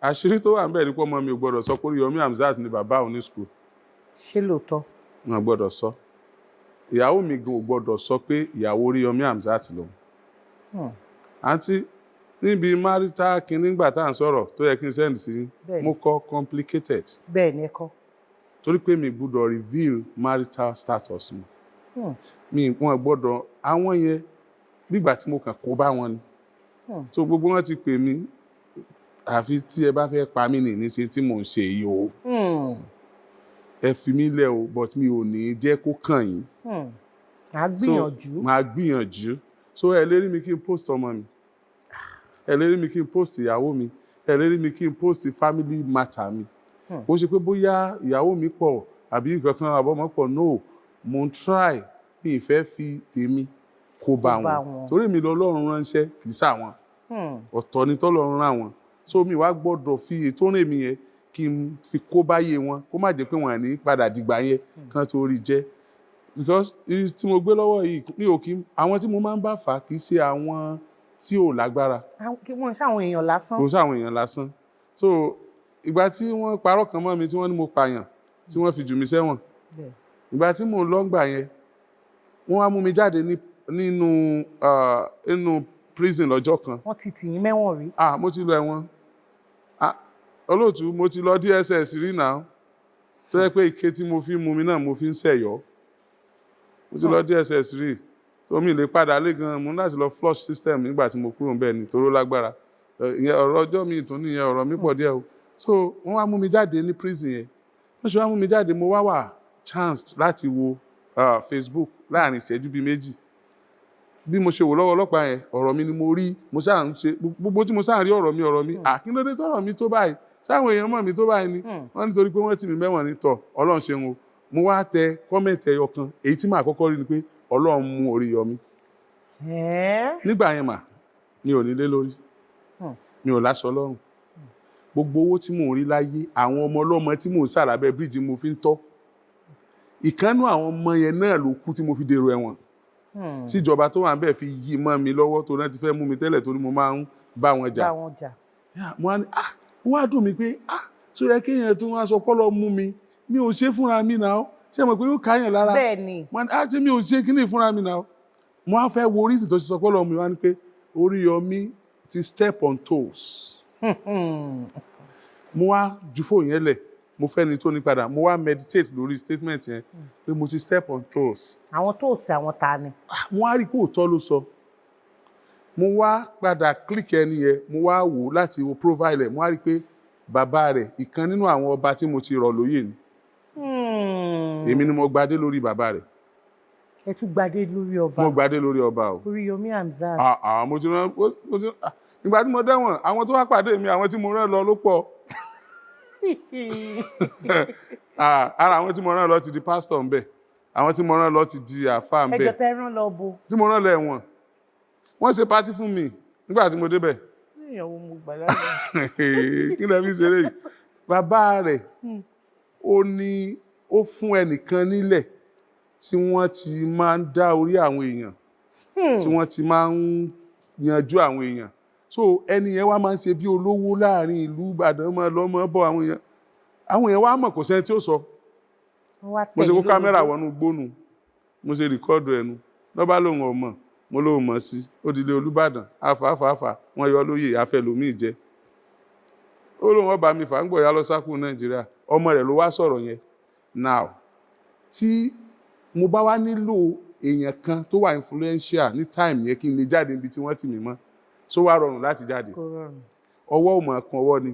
Àṣírí tó wà ń bẹ̀ ni pé ọmọ mi ò gbọ́dọ̀ sọ pé Oríyọmí Hamzat ni bàbá òun ní school. Ṣé lóòótọ́? Wọn gbọ́dọ̀ sọ. Ìyàwó mi gan ò gbọ́dọ̀ sọ pé ìyàwó Oríyọmí Hamzat lòun. Àǹtí, níbi marital kinní gbà tá à ń sọ̀rọ̀ tó yẹ kí n send sí yín, mo kọ "complicated". Bẹ́ẹ̀ ni, ẹ kọ́. Torí pé mi gbọ́dọ̀ reveal marital status mi. Mi wọn gbọ́dọ̀, àwọn yẹn nígbà tí mo kàn kó bá wọn ni. So gbogbo wọn ti pè mí, àfi tí ẹ bá fẹ́ pa mí ní ṣe tí mò ń ṣe yìí o. Ẹ fi mí lẹ̀ o, but mi ò ní jẹ́ kó kàn yín. Màá gbìyànjú. So màá gbìyànjú. So ẹ lè rí mi kí n post ọmọ mi, ẹ lè rí mi kí n post ìyàwó mi, ẹ lè rí mi kí n post family matter mi. Kò ṣe pé bóyá ìyàwó mi pọ̀ àbí nǹkan kan àbọ̀mọ́ pọ̀, no. Mo ń try, mi ì fẹ́ fi tèmi kó bá wọn, torí mi lọ́lọ́run ránṣẹ́, kì í ṣàwọn. Ọ̀tọ̀ ni tọ́lọ́run rán wọn, so mi wá gbọ́dọ̀ fi ètò rìn mi yẹn kí n fi kó báyé wọn, kó má jẹ́ pé wọ́n ní padà dìgbà yẹn kán tó rí jẹ́, because tí mo gbé lọ́wọ́ yìí, mi ò kí, àwọn tí mo máa ń bá fà kì í ṣe àwọn tí ò lágbára. Kí wọ́n ṣàwọn èèyàn lásán. Kò sáwọn èèyàn lásán. So ìgbà tí wọ́n parọ́ kan mọ́ mi, tí wọ́n ní mo pààyàn, tí wọ́n fi jù mí sẹ́wọ̀n, ìgbà tí mò ń lọ ńgbà yẹn, wọ́n wá mú mi jáde nínú prison lọ́jọ́ kan. Wọ́n ti tì yín mẹ́wọ̀n rí? Ah, mo ti lọ ẹ̀wọ̀n. Ah, olóòtú, mo ti lọ DSS rí náà, tó yẹ pé ike tí mo fi ń mu mi náà mo fi ń ṣẹ̀yọ́. Mo ti lọ DSS rí, tó mi lè padà lé gan. Mo ní láti lọ flush system nígbà tí mo kúrò níbẹ̀ ni, toró lágbára. Ìyẹn ọ̀rọ̀ ọjọ́ mi tún nìyẹn, ọ̀rọ̀ mi pọ̀ díẹ̀ o. So wọ́n wá mú mi jáde ní prison yẹn. Wọ́n ṣe wá mú mi jáde, mo wá wà chance láti wo Facebook láàrin ìṣẹ́jú bíi 2. Bí mo ṣe wò lọ́wọ́ ọlọ́pàá yẹn, ọ̀rọ̀ mi ni mo rí. Mo ṣáà ń ṣe gbogbo tí mo ṣáà ń rí, ọ̀rọ̀ mi, ọ̀rọ̀ mi. Àkínlódé tọ̀rọ̀ mi tó báyìí? Sáwọn èèyàn mọ̀ mi tó báyìí ni? Wọ́n nítorí pé wọ́n tì mí mẹ́wọ̀n ní tọ̀. Ọlọ́run ṣeun o. Mo wá tẹ comment ẹyọ kan, èyí tí màá kọ́kọ́ rí ni pé Ọlọ́run mú Oríyọmí. Nígbà yẹn mà, mi ò nílé lórí, mi ò láṣọ lọ́rùn. Gbogbo owó tí mò ń rí láyé, àwọn ọmọ ọlọ́mọ tí mò ń sàlábẹ́ bíríìjì mo fi ń tọ́. Ìkànnú àwọn ọmọ yẹn náà ló kú tí mo fi dèrò ẹ̀wọ̀n, tíjọba tó wà ń bẹ̀ fi yí mọ́ mi lọ́wọ́, tó náà ti fẹ́ mú mi tẹ́lẹ̀, torí mo máa ń bá wọn jà. Bá wọn jà. Mo wá ní, ah, ó wá dùn mí pé, ah, tó yẹ kéèyàn tó wá sọ pọ́lọ́ mú mi, mi ò ṣe fúnra mi náà. Ṣé mo pé yóò káyàn lára? Bẹ́ẹ̀ ni. Mo ní, ah, ṣé mi ò ṣe kíní fúnra mi náà? Mo á fẹ́ wo oríṣi tó ṣe sọ pọ́lọ́ mi, wá ní pé Oríyọmí ti step on toes. Mo wá ju fóònù yẹn lẹ̀, mo fẹ́ ni tó ní padà. Mo wá meditate lórí statement yẹn pé mo ti step on toes. Àwọn toes, àwọn ta ni? Mo wá rí pé òótọ́ ló sọ. Mo wá padà click ẹni yẹn, mo wá wò láti wo profile ẹ̀, mo wá rí pé bàbá rẹ̀, ìkan nínú àwọn ọba tí mo ti rọ̀ lóyè ni. Èmi ni mo gbadé lórí bàbá rẹ̀. Ẹ tún gbadé lórí ọba? Mo gbadé lórí ọba o. Oríyọmí Hamzat. Ah ah, mo ti rán, mo ti, ìgbà tí mo dẹ́wọ̀n, àwọn tó wá pàdé mi, àwọn tí mo rán lọ ló pọ̀. Ara àwọn tí mo rán lọ ti di pásítọ̀ ń bẹ̀, àwọn tí mo rán lọ ti di àáfàá ń bẹ̀. Ẹjọ́ tẹ́ rán lọ bo? Tí mo rán lọ ẹ̀wọ̀n, wọ́n ṣe party fún mi nígbà tí mo débẹ̀. Ìyàwó mo gbà lálẹ́. Kí lẹ fi ṣeré yìí? Bàbá rẹ̀, ó ní ó fún ẹnìkan nílẹ̀ tí wọ́n ti máa ń dá orí àwọn èèyàn, tí wọ́n ti máa ń yanjú àwọn èèyàn. So ẹni yẹn wá máa ń ṣe bí olówó láàrin ìlú Ìbàdàn, máa lọ máa bọ̀. Àwọn èèyàn wá mọ̀, kò sẹ́ni tí ó sọ. Mo ṣe kó kámẹ́rà wọnú gbónú, mo ṣe record ẹnu lọ́ba lòun ọmọ mo lóun mọ̀ sí. Ó di ilé Olúbàdàn, àfààfààfà, wọ́n yọ lóyè, afẹ́lòmíì jẹ́. Ó lóun ọba mi fà ń gbọ̀ ya lọ sákù Nàìjíríà. Ọmọ rẹ̀ ló wá sọ̀rọ̀ yẹn. Now, tí mo bá wá nílò èèyàn kan tó wà influential ní time yẹn kí n lè jáde níbi tí wọ́n tì mí mọ́, so wá rọrùn láti jáde? Ọwọ́ ò mọ̀ kan ọwọ́ ni,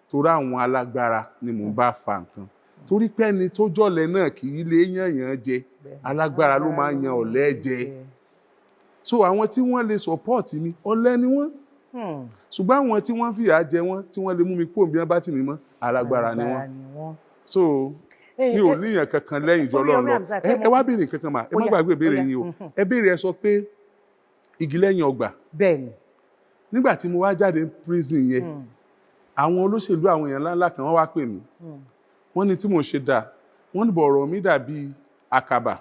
torí àwọn alágbára ni mò ń bá fa nǹkan, torí pé ẹni tó jọ̀lẹ náà kì í lè yàn yàn jẹ, alágbára ló máa ń yan ọ̀lẹ jẹ. So àwọn tí wọ́n lè support mi, ọ̀lẹ ni wọ́n, ṣùgbọ́n àwọn tí wọ́n fìyà jẹ wọ́n, tí wọ́n lè mú mi kúrò bí wọ́n bá tì mí mọ́, alágbára ni wọ́n. So mi ò níyàn kankan lẹ́yìn ìjọ Ọlọ́run lọ. Ẹ wá béèrè kankan mà, ẹ má gbàgbé ìbéèrè yín o. Ẹ béèrè, ẹ sọ pé igi lẹ́yìn ọgbà. Bẹ́ẹ̀ni. Nígbà tí mo wá jáde ní prison yẹn, àwọn olóṣèlú, àwọn èèyàn ńláńlá kan, wọ́n wá pè mí. Wọ́n ní tí mò ń ṣe dáa, wọ́n ní bọ̀rọ̀ mi dàbí àkàbà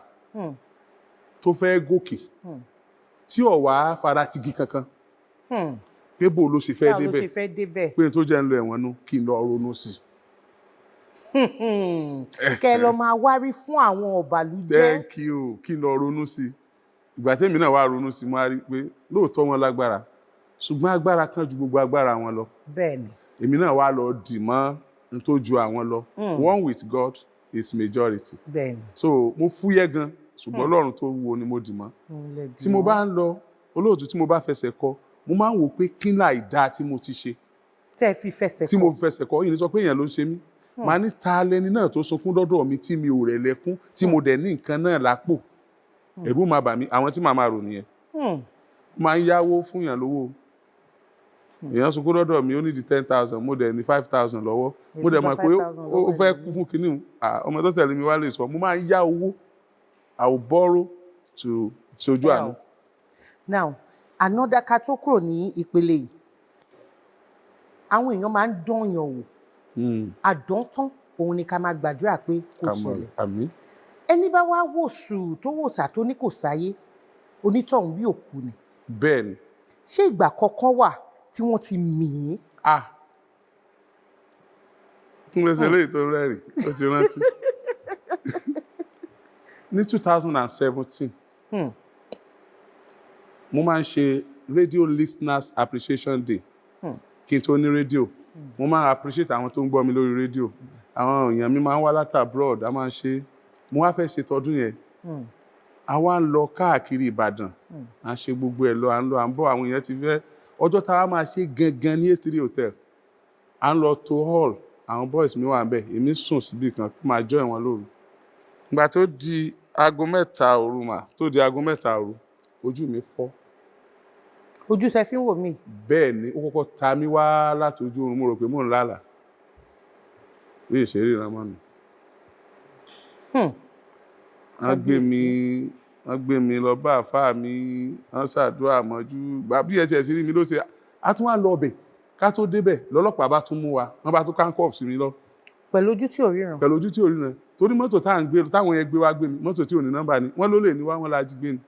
tó fẹ́ gòkè tí ò wá fara tigi kankan. Pé bó ló ṣe fẹ́ Báwo ló débẹ̀? ṣe fẹ́ débẹ̀? Pé n tó jẹ́ ń lọ ẹ̀wọ̀n nú, kí n lọ ronú sí i. Kẹ́ ẹ lọ máa wárí fún àwọn ọ̀bàlújẹ́. Thank you. Kí n lọ ronú sí i. Ìgbà tẹ́mi náà wá ronú sí i, mo á rí i pé lóòótọ́ wọn lágbára, ṣùgbọ́n agbára kan ju gbogbo agbára wọn lọ. bẹ́ẹ̀ ni Èmi náà wá lọ dì mọ́ n tó ju àwọn lọ. One with God is majority. bẹ́ẹ̀ ni So mo fúyẹ́ gan, ṣùgbọ́n Ọlọ́run tó wúwo ni mo dì mọ́. Òun lẹ dì Tí mo mọ́. bá ń lọ, olóòtú, tí mo bá fẹsẹ̀ kọ, mo máa ń wò pé kí láì dáa tí mo ti ṣe Tẹ́ ẹ fi fẹsẹ̀ tí kọ. mo fẹsẹ̀ kọ yìí ní sọ pé èèyàn ló ń ṣe mí. Màá ní, ta lẹni náà tó sunkún dọ́dọ̀ mi tí mi ò rẹ̀ lẹ́kún, tí mo dẹ̀ ní nǹkan náà lápò? Ẹ̀rù máa bà mí. Àwọn tí màá máa rò nìyẹn. Máa ń yáwó fún yàn lówó. Èèyàn sunkún dọ́dọ̀ mi, ó ní di 10,000, mo dẹ̀ ní 5,000 lọ́wọ́. Ẹ Mo ti dẹ̀ gba mọ̀ pé 5,000 ó lọ́wọ́ fẹ́ ẹlòmíì. kú fún kinní un. Ah, ọmọ tó tẹ̀lé mi wá lè sọ, mo máa ń yá owó. I will borrow to ṣojú àánú. Now, another, ká tó kúrò ní ìpele yìí, àwọn èèyàn máa ń dányàn wò. Àdántán òun ni ká máa gbàdúrà pé kó ṣẹlẹ̀. Àmín. Ẹni bá wá wò sùúrù tó wò sà tó ní kò sáyé, onítọ̀hún bí òkú ni. Bẹ́ẹ̀ ni. Ṣé ìgbà kankan wà tí wọ́n ti mì í? Ah, kúnlẹ̀ ṣe léyìí tó ń rẹ́rìn, ó ti rántí. Ní 2017, mo máa ń ṣe Radio Listeners Appreciation Day. Kí n tó ní rédíò, mo máa ń appreciate àwọn tó ń gbọ́ mi lórí rédíò. Àwọn èèyàn mi máa ń wá láti abroad, a máa ń ṣe. Mo wá fẹ́ ṣe tọdún yẹn. A wá ń lọ káàkiri Ìbàdàn, à ń ṣe gbogbo ẹ̀ lọ, à ń lọ, à ń bọ̀. Àwọn èèyàn ti fẹ́ ọjọ́ tá a máa ṣe gangan ní A3 Hotel. À ń lọ to hall, àwọn boys mi wà ń bẹ̀, èmi sùn síbì kan kó máa join wọn lóru. Ìgbà tó di aago 3 òru mà, tó di aago 3 òru, ojú mi fọ́. Ojú sẹ fi ń wò mí? Bẹ́ẹ̀ ni, ó kọ́kọ́ ta mí wá láti ojú oorun. Mo rò pé mò ń lálàá, bí ìṣeré ìrànmọ́ mi. Wọ́n gbé mi lọ bá àfáà mi, wọ́n ṣàdúrà mọ́jú. Gbà bí ẹ tiẹ̀ sí rí mi ló ṣe, a tún wá lọ ọbẹ̀. Ká tó débẹ̀, lọ́lọ́pàá bá tún mú wa, wọ́n bá tún handcuff sí mi lọ. Pẹ̀lú ojú tí ò ríran? Pẹ̀lú ojú tí ò ríran, torí mọ́tò tá à ń gbé, táwọn yẹn gbé wá gbé mi, mọ́tò tí ò ní nọ́mbà ni. Wọ́n ló lè ní wá, wọ́n la jí gbé ni.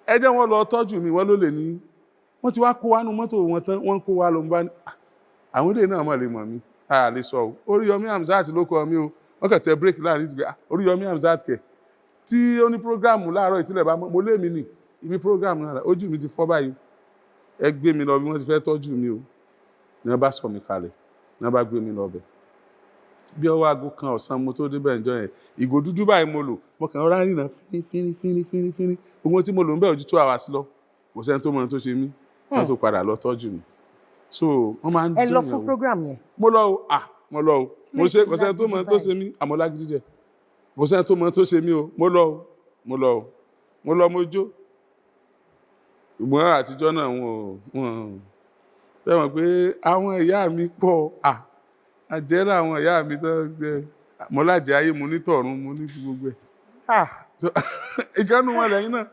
Ẹ jẹ́ wọ́n lọ tọ́jú mi, wọ́n ló lè ní. Wọ́n ti wá kó wá nu mọ́tò wọn tán, wọ́n kó wá lọ. Bá ní, "Ah, àwọn ilé náà mọ̀ lè mọ̀ mí, a lè sọ o. Oríyọmí Hamzat ló kọ mi o." Wọ́n kàn tẹ bírèkì láàrin ti gbé, "Ah, Oríyọmí Hamzat kẹ̀ tí ó ní program láàárọ̀ ìtìlẹ̀ bá mọ́." Mo lé mi nì ibi program náà, ojú mi ti fọ́ báyìí, ẹ gbé mi lọ bí wọ́n ti fẹ́ tọ́jú mi o. Ní wọ́n bá sọ mi kalẹ̀, ní wọ́n bá gbé mi lọ bẹ̀. Bí ọwọ́ aago 1 ọ̀sán mo tó débẹ̀ ǹjọ́ yẹn. Ìgò dúdú báyìí mo lò, mo kàn rọra rìnà fíní fíní fíní fíní fíní. Gbogbo tí mo lò ń bẹ̀ ojú 2 hours lọ. Kò sẹ́ni tó mọ ohun tó ṣe mí. Wọ́n tó padà lọ tọ́jú mi. So wọ́n máa ń Ẹ lọ dùn fún yàn wò. program yẹn? Mo lọ o. Ah, mo lọ o. Mo ṣe, kò sẹ́ni tó mọ ohun tó ṣe mí, àmọ́ lágídí jẹ. Kò sẹ́ni tó mọ ohun tó ṣe mí o. Mo lọ o, mo lọ o, mo lọ, mo jó. Ṣùgbọ́n àtijọ́ náà, wọn ò fẹ́ mọ̀ pé àwọn ìyá mi pọ̀. À àjẹ́rà àwọn ìyá mi tó jẹ́ mo lájẹ́ ayé, mo ní tọ̀run, mo ní ti gbogbo ẹ̀. Ah, Ìkànnù wọn lẹ́yìn náà.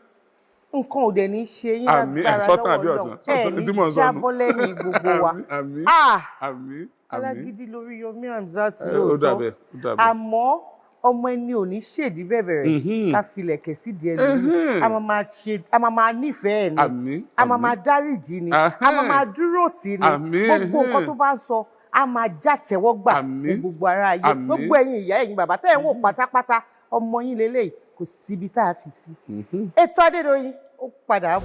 Nǹkan ò dẹ̀ ní ṣe yín Àmín, ẹ̀, lágbára sọ́tàn àbí lọ́wọ́ ọ̀tàn? Ọlọ́run. Ẹ Sọ́tàn ní tí mò ń sọ nù. jábọ́ lẹ́yìn gbogbo wa. Àmín, àmín. Ah, Àmín, àmín. Alágídí lóríyọmí Hamzat Ẹ, ó lóòótọ́. dàbẹ̀, ó dàbẹ̀. Àmọ́ ọmọ ẹni ò ní ṣèdí bẹ̀bẹ̀rẹ̀ ká filẹ̀kẹ̀ sídìí ẹlòmíì. A máa máa nífẹ̀ẹ́ ẹ̀ ni. Àmín. A máa Àmín. máa dáríjì ni, a máa máa dúró tì ní. Gbogbo nǹkan tó bá ń sọ, a máa jàtẹ́wọ́gbà fún gbogbo ará ayé. Àmín. Gbogbo ẹ̀yin ìyá, ẹ̀yin bàbá tẹ́ ẹ̀ ń wò pátápátá, ọmọ yín lélẹ́yìí, kò síbi tá a fi sí. Ètò Adédoyin ó padà.